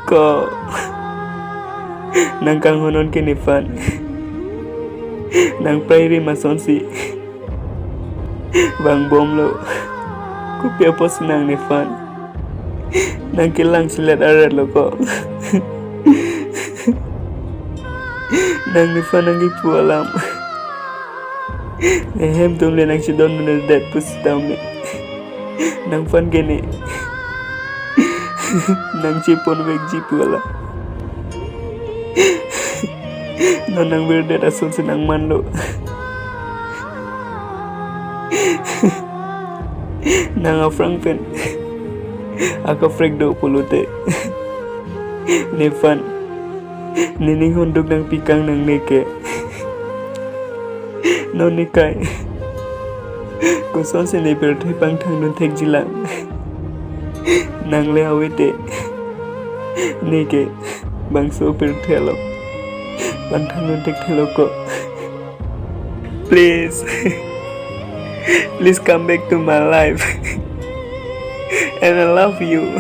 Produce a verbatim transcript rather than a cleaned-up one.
Ko nang kanghon-on ke nephan nang prai rim asonsi vangbomlo. Kopi apotsi nang nephan nang kelang selet aret lo ko. Nang nephan nang kipu alam, nehem atum le nang chedondundedet pusitame nangphan ke ne nang cheponvekji pu alam non nang virdet asonsi nang manlo. Nang aphrang pen akaprek do pulote nephan nening honduk nangpikang nangne ke. Non nekai kosonsi ne pirthe pangthangdun thekjilang? Nang le ave te neke bangso pirthe along pangthangdun thekthelo ko. Please, please come back to my life. And I love you.